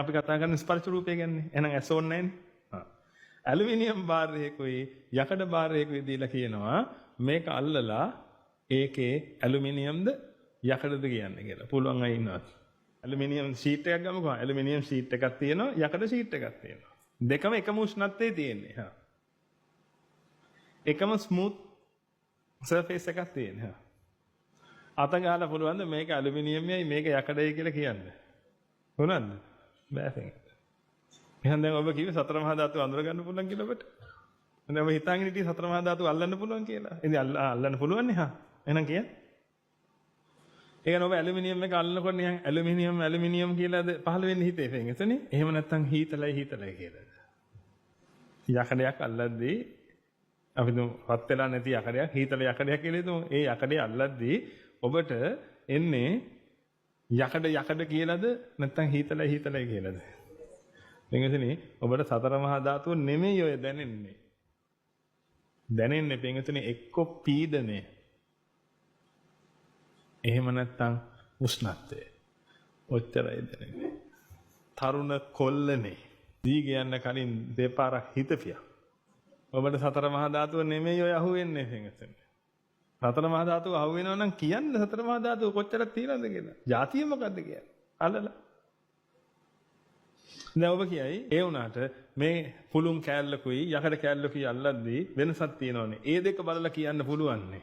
අපි කතා කරන ස්පර්ශ රූපය ගැනනේ. එහෙනම් ඇස ඕනේ නැන්නේ. හා. ඇලුමිනියම් බාර් එකකුයි යකඩ බාර් එකකුයි දීලා කියනවා මේක අල්ලලා ඒකේ ඇලුමිනියම්ද යකඩද කියන්නේ කියලා. පුළුවන් අය ඉන්නවද? ඇලුමිනියම් ෂීට් එකක් ගමුකෝ. ඇලුමිනියම් ෂීට් එකක් තියෙනවා, යකඩ ෂීට් එකක් තියෙනවා. දෙකම එකම උෂ්ණත්වයේ තියෙන්නේ. හා. එකම ස්මූත් සර්ෆේස් එකක් තියෙන්නේ. හා. අත ගහලා පුළුවන්ද මේක ඇලුමිනියම්යයි මේක යකඩයි කියලා කියන්න? පුළුවන්ද? බෑ පින්වත්. එහෙනම් දැන් ඔබ කිව්වේ සතර මහා ධාතු අඳුර ගන්න පුළුවන් කියලා ඔබට. දැන් ඔබ හිතාගෙන හිටියේ සතර මහා ධාතු අල්ලන්න පුළුවන් කියලා. ඉතින් අල්ලන්න පුළුවන් නේ හා. එහෙනම් කියන්න. ඒ කියන්නේ ඔබ ඇලුමිනියම් එක අල්ලනකොට නිකන් ඇලුමිනියම් ඇලුමිනියම් කියලාද පහළ වෙන්නේ හිතේ පින්වතුනි? එහෙම නැත්නම් හීතලයි හීතලයි කියලාද? යකඩයක් අල්ලද්දී අපි තුමු රත් වෙලා නැති යකඩයක් හීතල යකඩයක් කියලා හිතමු. ඒ යකඩේ අල්ලද්දී ඔබට එන්නේ යකඩ යකඩ කියලාද නැත්නම් හීතලයි හීතලයි කියලාද? පින්වතුනි, ඔබට සතර මහා ධාතුව නෙමෙයි ඔය දැනෙන්නේ. දැනෙන්නේ පින්වතුනි එක්ක පීඩනය. එහෙම නැත්නම් උෂ්ණත්වය. ඔච්චරයි දැනෙන්නේ. තරුණ කොල්ලනේ. දී කියන්න කලින් දෙපාරක් හිතපියා. ඔබට සතර මහා ධාතුව නෙමෙයි ඔය අහුවෙන්නේ පින්වතුනි. සතර මහා ධාතුව අහු වෙනවා නම් කියන්න සතර මහා ධාතුව කොච්චරක් තියෙනවද කියලා. ජාතිය මොකද්ද කියලා. අල්ලලා. දැන් ඔබ කියයි ඒ වුණාට මේ පුළුන් කෑල්ලකුයි යකඩ කෑල්ලකුයි අල්ලද්දී වෙනසක් තියෙනවනේ. ඒ දෙක බලලා කියන්න පුළුවන්නේ.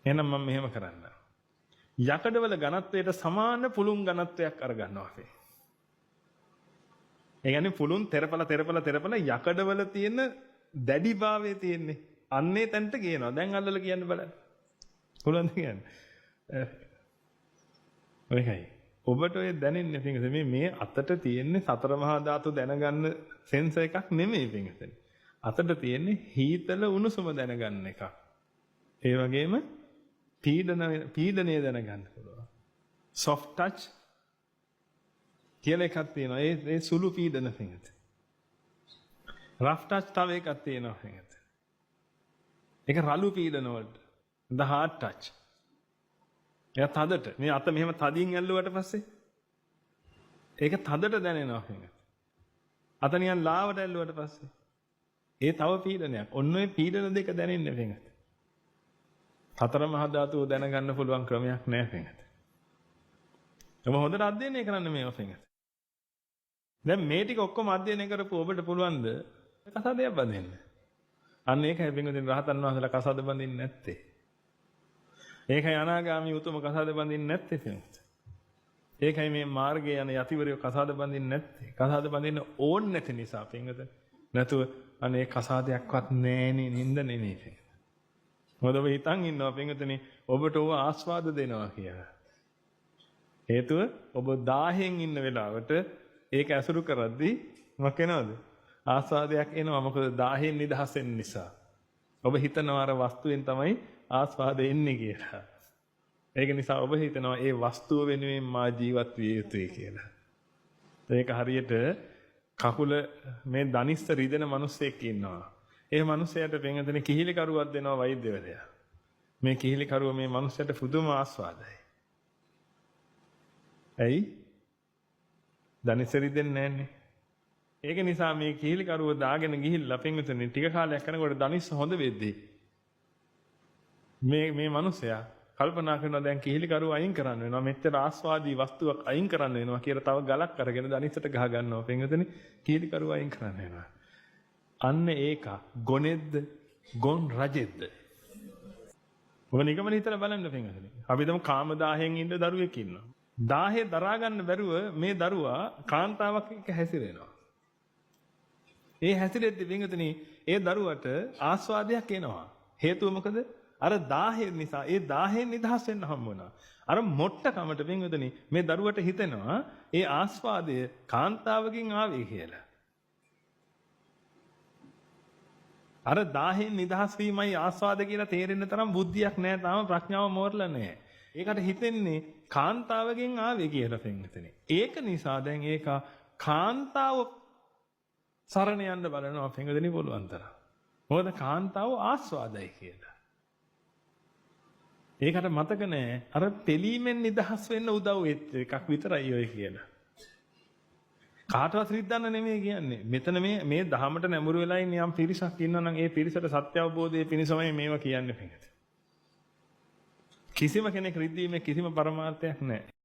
එහෙනම් මම මෙහෙම කරන්න. යකඩවල ඝනත්වයට සමාන පුළුන් ඝනත්වයක් අරගන්නවා අපි. ඒ කියන්නේ පුළුන් තෙරපල තෙරපල තෙරපල යකඩවල තියෙන දැඩිභාවය තියෙන්නේ. අන්නේ තැනට කියනවා. දැන් අල්ලලා කියන්න බලන්න. පුළුවන්ද කියන්න? ඔයකයි. ඔබට ඔය දැනෙන්නේ පිංගුතුනි මේ මේ අතට තියෙන්නේ සතර මහා ධාතු දැනගන්න සෙන්සර් එකක් නෙමෙයි පිංගුතුනි. අතට තියෙන්නේ හීතල උණුසුම දැනගන්න එකක්. ඒ වගේම පීඩනය දැනගන්න පුළුවන්. සොෆ්ට් ටච් කියලා එකක් තියෙනවා. ඒ ඒ සුළු පීඩන පිංගුතුනි. රෆ් ටච් තව එකක් තියෙනවා පිංගුතුනි. ඒක රළු පීඩන වලට. The hard touch. එයා තදට මේ අත මෙහෙම තදින් ඇල්ලුවට පස්සේ ඒක තදට දැනෙනවා පිංගුතුනි. අත නිකන් ලාවට ඇල්ලුවට පස්සේ ඒ තව පීඩනයක්. ඔන්න ඔය පීඩන දෙක දැනෙන්නේ පිංගුතුනි. සතර මහා ධාතුව දැනගන්න පුළුවන් ක්‍රමයක් නෑ පිංගුතුනි. ඔබ හොඳට අධ්‍යයනය කරන්න මේවා පිංගුතුනි. දැන් මේ ටික ඔක්කොම අධ්‍යයනය කරපු ඔබට පුළුවන්ද කසාදයක් බඳින්න? අන්න ඒකයි පිංගුතුනි රහතන් වහන්සේලා කසාද බඳින්නේ නැත්තේ. ඒකයි අනාගාමී උතුම කසාද බඳින්නේ නැත්තේ පිංගුතුනි. ඒකයි මේ මාර්ගයේ යන යතිවරයෝ කසාද බඳින්නේ නැත්තේ. කසාද බඳින්න ඕන නැති නිසා පිංගුතුනි. නැතුව අනේ කසාදයක්වත් නෑනේ නින්ද නෙමෙයි පිංගුතුනි. මොකද ඔබ හිතන් ඉන්නවා පිංගුතුනි ඔබට ඕව ආස්වාද දෙනවා කියලා. හේතුව ඔබ 1000න් ඉන්න වෙලාවට ඒක ඇසුරු කරද්දී මොකක් වෙනවද? ආස්වාදයක් එනවා. මොකද 1000න් නිදහස් වෙන නිසා. ඔබ හිතනවා අර වස්තුවෙන් තමයි ආස්වාද එන්නේ කියලා. ඒක නිසා ඔබ හිතනවා ඒ වස්තුව වෙනුවෙන් මා ජීවත් විය යුතුයි කියලා. ඒක හරියට කකුල මේ දනිස්ස රිදෙන මිනිස්සෙක් ඉන්නවා. ඒ මිනිස්සයාට පින්වතුනි කිහිලි කරුවක් දෙනවා වෛද්‍යවරයා. මේ කිහිලි කරුව මේ මිනිස්සයාට පුදුම ආස්වාදයි. ඇයි? දනිස්ස රිදෙන්නේ නැන්නේ. ඒක නිසා මේ කිහිලි කරුව දාගෙන ගිහිල්ලා පින්වතුනි ටික කාලයක් යනකොට දනිස්ස හොඳ වෙද්දී මේ මේ මිනිසයා කල්පනා කරනවා දැන් කිහිලි කරුව අයින් කරන්න වෙනවා, මෙච්චර ආස්වාදී වස්තුවක් අයින් කරන්න වෙනවා කියලා තව ගලක් අරගෙන දනිස්සට ගහ ගන්නවා පින්වතුනි, කිහිලි කරුව අයින් කරන්න වෙනවා. අන්න ඒක ගොනෙද්ද ගොන් රජෙද්ද? ඔබ නිගමන හිතලා බලන්න පින්වතුනි. අපි හිතමු කාම දාහයෙන් ඉන්න දරුවෙක් ඉන්නවා. දාහය දරා ගන්න බැරුව මේ දරුවා කාන්තාවක් එක්ක හැසිරෙනවා. ඒ හැසිරෙද්දි පින්වතුනි ඒ දරුවට ආස්වාදයක් එනවා. හේතුව මොකද? අර දාහය නිසා ඒ දාහයෙන් නිදහස් වෙන්න හම්බ වුණා. අර මොට්ටකමට පින්වතුනි මේ දරුවට හිතෙනවා ඒ ආස්වාදය කාන්තාවකින් ආවේ කියලා. අර දාහයෙන් නිදහස් වීමයි ආස්වාද කියලා තේරෙන්න තරම් බුද්ධියක් නෑ, තාම ප්‍රඥාව මෝරලා නෑ. ඒකට හිතෙන්නේ කාන්තාවගෙන් ආවේ කියලා පින්වතුනි. ඒක නිසා දැන් ඒක කාන්තාව සරණ යන්න බලනවා පින්වතුනි පුළුවන් තරම්. මොකද කාන්තාව ආස්වාදයි කියලා. ඒකට මතක නෑ අර පෙලීමෙන් නිදහස් වෙන්න උදව් වෙච්ච එකක් විතරයි ඔය කියලා. කාටවත් රිද්දන්න නෙමෙයි කියන්නේ. මෙතන මේ මේ දහමට නැඹුරු වෙලා ඉන්න යම් පිරිසක් ඉන්නවා නම් ඒ පිරිසට සත්‍ය අවබෝධයේ පිණිසමයි මේවා කියන්නේ පිංගුතුනි. කිසිම කෙනෙක් රිද්දීමේ කිසිම පරමාර්ථයක් නැහැ.